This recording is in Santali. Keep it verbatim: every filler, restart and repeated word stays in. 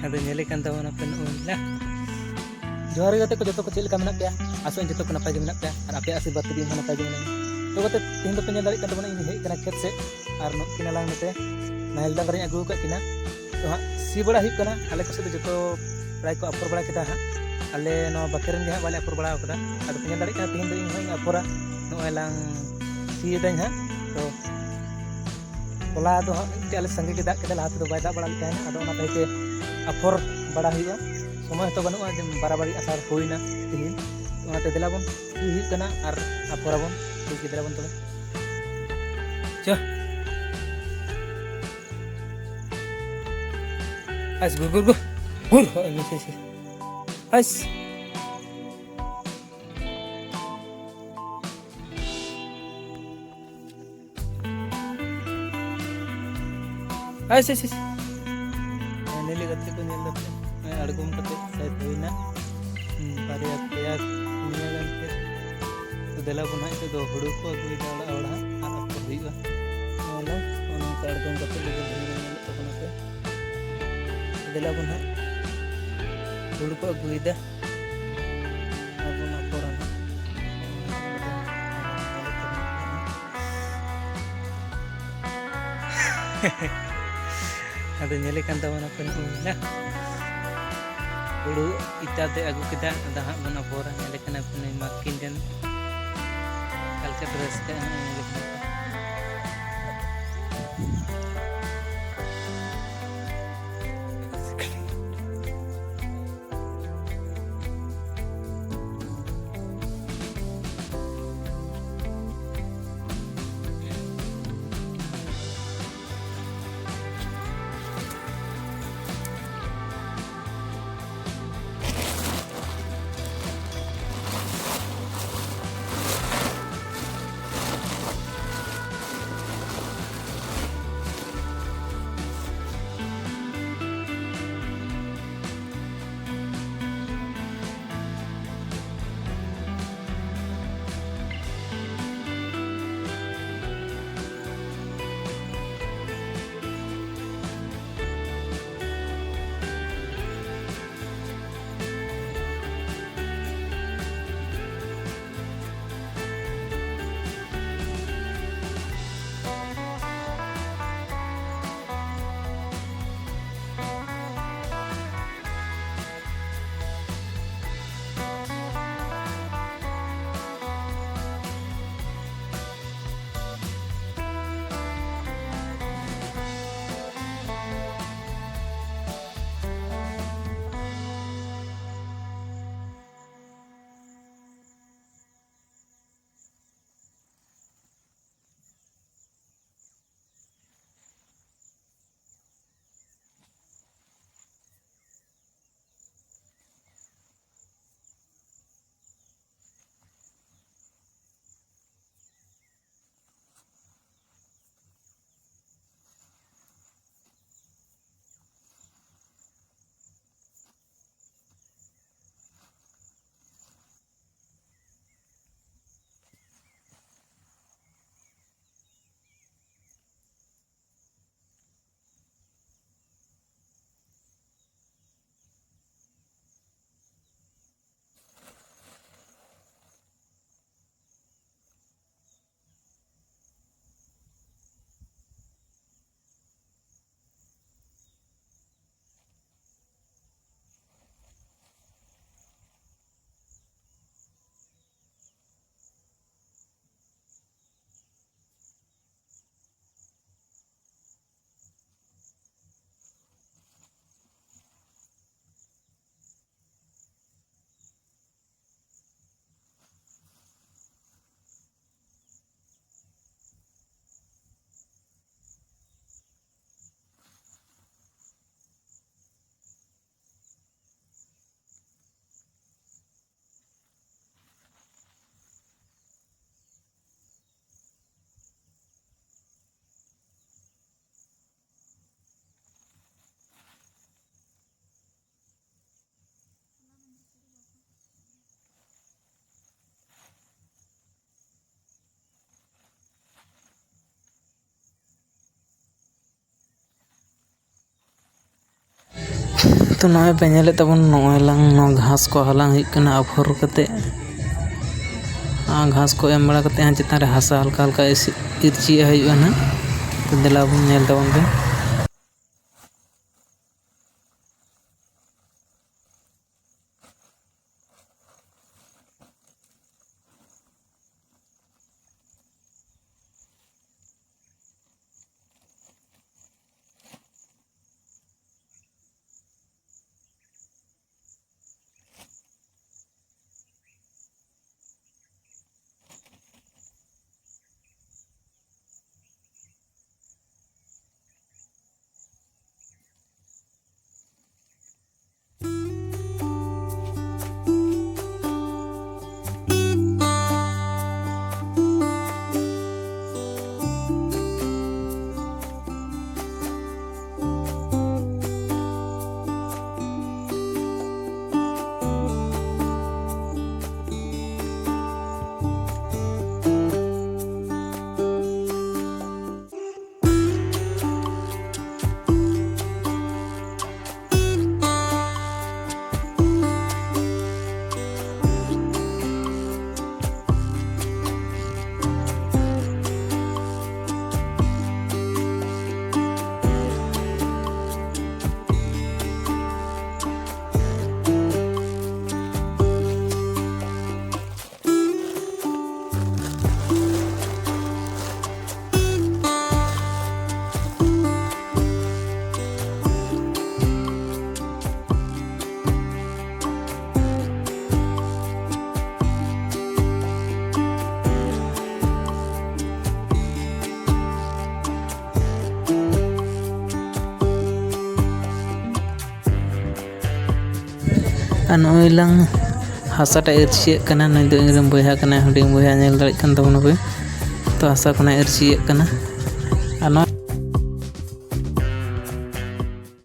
ᱟᱫᱚ ᱧᱮᱞᱮ ᱠᱟᱱ ᱛᱟᱵᱚᱱᱟ ᱯᱮ ᱱᱚᱜᱼᱚᱭ ᱱᱟ᱾ ᱡᱚᱦᱟᱨ ᱜᱮ ᱜᱟᱛᱮ ᱠᱚ, ᱡᱚᱛᱚ ᱠᱚ ᱪᱮᱫ ᱞᱮᱠᱟ ᱢᱮᱱᱟᱜ ᱯᱮᱭᱟ? ᱟᱥᱚᱜ ᱟᱹᱧ ᱡᱚᱛᱚ ᱠᱚ ᱱᱟᱯᱟᱭ ᱜᱮ ᱢᱮᱱᱟᱜ ᱯᱮᱭᱟ ᱟᱨ ᱟᱯᱮᱭᱟᱜ ᱟᱥᱤᱨᱵᱟᱫᱽ ᱛᱮᱜᱮ ᱤᱧ ᱦᱚᱸ ᱱᱟᱯᱟᱭ ᱜᱮ ᱢᱮᱱᱟᱹᱧᱟ᱾ ᱛᱚ ᱜᱟᱛᱮ, ᱛᱮᱦᱮᱧ ᱫᱚᱯᱮ ᱧᱮᱞ ᱫᱟᱲᱮᱭᱟᱜ ᱠᱟᱱ ᱛᱟᱵᱚᱱᱟ, ᱤᱧ ᱦᱮᱡ ᱟᱠᱟᱱᱟ ᱠᱷᱮᱛ ᱥᱮᱫ ᱟᱨ ᱱᱩᱠᱤᱱ ᱟᱞᱟᱝ ᱱᱚᱛᱮ ᱱᱟᱦᱮᱞ ᱰᱟᱝᱨᱟᱧ ᱟᱹᱜᱩ ᱟᱠᱟᱫ ᱠᱤᱱᱟ᱾ ᱛᱚ ᱦᱟᱸᱜ ᱥᱤ ᱵᱟᱲᱟ ᱦᱩᱭᱩᱜ ᱠᱟᱱᱟ᱾ ᱟᱞᱮ ᱠᱚ ᱥᱮᱫ ᱫᱚ ᱡᱚᱛᱚ ᱯᱨᱟᱭ ᱠᱚ ᱟᱯᱷᱚᱨ ᱵᱟᱲᱟ ᱠᱮᱫᱟ ᱦᱟᱸᱜ᱾ ᱟᱞᱮ ᱱᱚᱣᱟ ᱵᱟᱠᱷᱮ ᱨᱮᱱ ᱜᱮ ᱦᱟᱸᱜ ᱵᱟᱞᱮ ᱟᱯᱷᱚᱨ ᱵᱟᱲᱟ ᱟᱠᱟᱫᱟ᱾ ᱟᱫᱚ ᱯᱮ ᱧᱮᱞ ᱫᱟᱲᱮᱭᱟᱜ ᱠᱟᱱᱟ, ᱛᱮᱦᱮᱧ ᱫᱚ ᱤᱧ ᱦᱚᱸᱧ ᱟᱯᱷᱚᱨᱟ᱾ ᱱᱚᱜᱼᱚᱭ ᱞᱟᱝ ᱥᱤᱭᱮᱫᱟᱹᱧ ᱦᱟᱸᱜ᱾ ᱛᱚ ᱦᱚᱞᱟ ᱫᱚ ᱦᱟᱸᱜ ᱢᱤᱫᱴᱮᱡ ᱟᱞᱮ ᱥᱟᱸᱜᱮ ᱜᱮ ᱫᱟᱜ ᱠᱮᱫᱟ, ᱞᱟᱦᱟ ᱛᱮᱫᱚ ᱵᱟᱭ ᱫᱟᱜ ᱵᱟᱲᱟ ᱞᱮᱫ ᱛᱟᱦᱮᱱᱟ᱾ ᱟᱫᱚ ᱚᱱᱟ ᱛᱟᱭᱛᱮ ᱟᱯᱷᱚᱨ ᱵᱟᱲᱟ ᱦᱩᱭᱩᱜᱼᱟ, ᱥᱚᱢᱚᱭ ᱦᱚᱸᱛᱚ ᱵᱟᱹᱱᱩᱜᱼᱟ ᱡᱮ ᱵᱟᱨᱟᱵᱟᱨᱤ ᱟᱥᱟᱲ ᱦᱩᱭᱱᱟ ᱛᱮᱦᱮᱧ᱾ ᱚᱱᱟᱛᱮ ᱫᱮᱞᱟ ᱵᱚᱱ ᱥᱤ ᱦᱩᱭᱩᱜ ᱠᱟᱱᱟ ᱟᱨ ᱟᱯᱷᱚᱨ ᱟᱵᱚᱱ᱾ ᱴᱷᱤᱠ ᱜᱮ, ᱫᱮᱞᱟ ᱵᱚᱱ ᱛᱚᱵᱮ᱾ ᱪᱚ᱾ ᱟᱥ ᱜᱩᱨ ᱜᱩᱨ ᱜᱩᱨ᱾ ᱜᱩᱨ ᱦᱚ ᱮᱢ ᱥᱮ ᱥᱮ᱾ ᱟᱥ᱾ ᱟᱪᱪᱷᱟ, ᱟᱪᱪᱷᱟ, ᱟᱪᱪᱷᱟ᱾ ᱱᱮᱞᱮ ᱜᱟᱛᱮ ᱠᱚ ᱧᱮᱞ ᱫᱟᱯᱮ, ᱱᱚᱜᱼᱚᱭ ᱟᱬᱜᱚᱢ ᱠᱟᱛᱮ ᱥᱟᱭᱤᱰ ᱦᱩᱭᱱᱟ᱾ ᱦᱩᱸ, ᱵᱟᱨᱭᱟ, ᱯᱮᱭᱟ, ᱯᱩᱱᱭᱟ ᱜᱟᱱ ᱠᱷᱮᱛ᱾ ᱛᱚ ᱫᱮᱞᱟ ᱵᱚᱱ ᱦᱟᱸᱜ ᱱᱤᱛᱚᱜ ᱫᱚ ᱦᱩᱲᱩ ᱠᱚ ᱟᱹᱜᱩᱭᱮᱫᱟ ᱚᱲᱟᱜ, ᱚᱲᱟᱜ ᱟᱨ ᱟᱯᱷᱚᱨ ᱦᱩᱭᱩᱜᱼᱟ᱾ ᱱᱚᱜᱼᱚᱭ ᱱᱚᱝᱠᱟ ᱟᱬᱜᱚᱢ ᱠᱟᱛᱮ ᱞᱟᱹᱜᱤᱫ ᱦᱩᱭᱱᱟ, ᱧᱮᱞᱮᱫ ᱛᱟᱵᱚᱱᱟ ᱯᱮ᱾ ᱫᱮᱞᱟ ᱵᱚᱱ ᱦᱟᱸᱜ ᱦᱩᱲᱩ ᱠᱚ ᱟᱹᱜᱩᱭᱮᱫᱟ᱾ ᱟᱨ ᱵᱚᱱ ᱟᱯᱷᱚᱨᱟ ᱱᱟᱦᱟᱜ᱾ ᱟᱫᱚ ᱧᱮᱞᱮ ᱠᱟᱱ ᱛᱟᱵᱚᱱᱟ ᱯᱮ ᱱᱚᱜᱼᱚᱭ ᱱᱟ᱾ ᱦᱩᱲᱩ ᱤᱛᱟ ᱛᱮ ᱟᱹᱜᱩ ᱠᱮᱫᱟ, ᱟᱫᱚ ᱦᱟᱸᱜ ᱵᱚᱱ ᱟᱯᱷᱚᱨᱟ᱾ ᱧᱮᱞᱮ ᱠᱟᱱᱟ ᱯᱮ ᱱᱩᱭ ᱢᱟᱨᱠᱤᱱ ᱨᱮᱱ ᱚᱠᱟ ᱞᱮᱠᱟ ᱠᱚ ᱨᱟᱹᱥᱠᱟᱹᱜᱼᱟ ᱱᱚᱜᱼᱚᱭ ᱧᱮᱞᱮ ᱠᱟᱱᱟ ᱯᱮ᱾ ᱛᱚ ᱱᱚᱜᱼᱚᱭ ᱯᱮ ᱧᱮᱞᱮᱫ ᱛᱟᱵᱚᱱ, ᱱᱚᱜᱼᱚᱭ ᱞᱟᱝ ᱱᱚᱣᱟ ᱜᱷᱟᱥ ᱠᱚ ᱦᱟᱞᱟᱝ ᱦᱩᱭᱩᱜ ᱠᱟᱱᱟ ᱟᱯᱷᱚᱨ ᱠᱟᱛᱮ᱾ ᱟᱨ ᱜᱷᱟᱥ ᱠᱚ ᱮᱢ ᱵᱟᱲᱟ ᱠᱟᱛᱮ ᱦᱟᱸᱜ ᱪᱮᱛᱟᱱ ᱨᱮ ᱦᱟᱥᱟ ᱦᱟᱞᱠᱟ ᱦᱟᱞᱠᱟ ᱤᱨᱪᱤᱭᱟᱜ ᱦᱩᱭᱩᱜᱼᱟ ᱱᱟᱦᱟᱜ᱾ ᱛᱚ ᱫᱮᱞᱟ ᱵᱚᱱ ᱧᱮᱞ ᱛᱟᱵᱚᱱ ᱯᱮ᱾ ᱟᱨ ᱱᱚᱜᱼᱚᱭ ᱞᱟᱝ ᱦᱟᱥᱟᱴᱟᱜ ᱤᱨᱪᱤᱭᱮᱫ ᱠᱟᱱᱟ᱾ ᱱᱩᱭ ᱫᱚ ᱤᱧᱨᱮᱱ ᱵᱚᱭᱦᱟ ᱠᱟᱱᱟᱭ, ᱦᱩᱰᱤᱧ ᱵᱚᱭᱦᱟ, ᱧᱮᱞ ᱫᱟᱲᱮᱭᱟᱜ ᱠᱟᱱ ᱛᱟᱵᱚᱱᱟᱯᱮ᱾ ᱛᱚ ᱦᱟᱥᱟ ᱠᱷᱚᱱᱟᱜ ᱤᱨᱪᱤᱭᱮᱫ ᱠᱟᱱᱟ᱾ ᱟᱨ ᱱᱚᱣᱟ